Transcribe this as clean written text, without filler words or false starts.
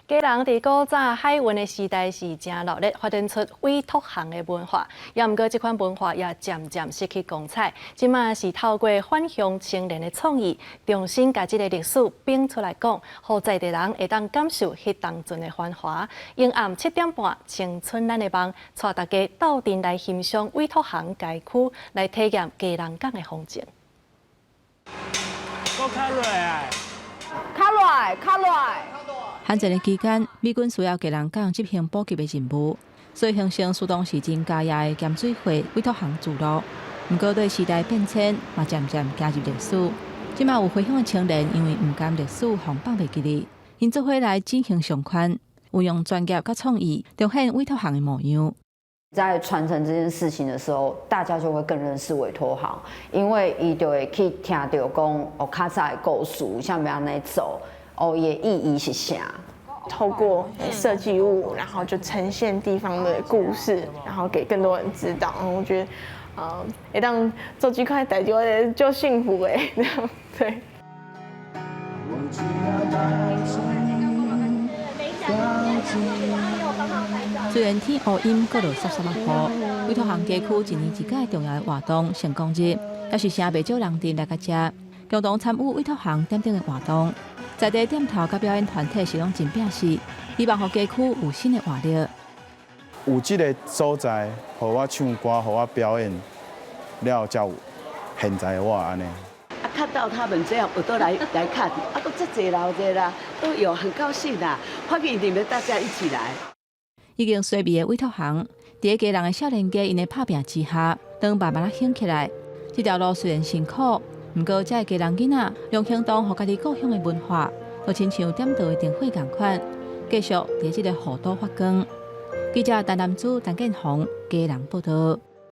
基隆佇古早海運的時代是誠熱烈，發展出委託行的文化，也毋過這款文化也漸漸失去光彩。這馬是透過返鄉青年的創意，重新共這个歷史搬出來講，予在地人會當感受彼當陣的繁華。迎暗7點半，青春咱的夢，帶大家鬥陣來欣賞委託行街區，來體驗基隆港的風情。閣較落來，較落來，較落來。旱戰的期間，美軍需要基隆港執行補給的任務，所以形成蘇東市真家業的鹹水貨委託行聚落。毋過對時代變遷，嘛漸漸加入歷史。這馬有回鄉的青年，因為毋甘歷史予放袂記得，𪜶做伙來進行上寬，運用專業佮創意，重現委託行的模樣。在傳承這件事情的時候，大家就會更認識委託行，因為伊就會去聽著講哦，較早的故事，啥物按呢做，哦，伊的意義是啥？透過設計物，然後就呈現地方的故事，然後給更多人知道。我覺得，會當做這塊代誌，我覺得就幸福的，這樣對。我只要帶著你雖然天烏陰，閣落潲潲仔雨，委託行街區一年一屆重要的活動成功日，也是誠袂少人佇來到遮，共同參與委託行點燈的活動。在地店頭佮表演團體是攏真拼死，希望予街區有新的活力。有這个所在，予我唱歌，予我表演，了才有現在的我按呢。啊，看到他們這樣，我都來來看，啊，都這濟老濟啦，都有，很高興啦，歡迎你們大家一起來。已經衰微的委託行，佇个基隆的少年家𪜶的拍拚之下，當慢慢仔興起來。這條路雖然辛苦，毋過這个基隆囡仔用行動予家己故鄉的文化，就親像點著的燈火仝款，繼續佇這个雨都發光。記者陳南珠、陳建宏，基隆報導。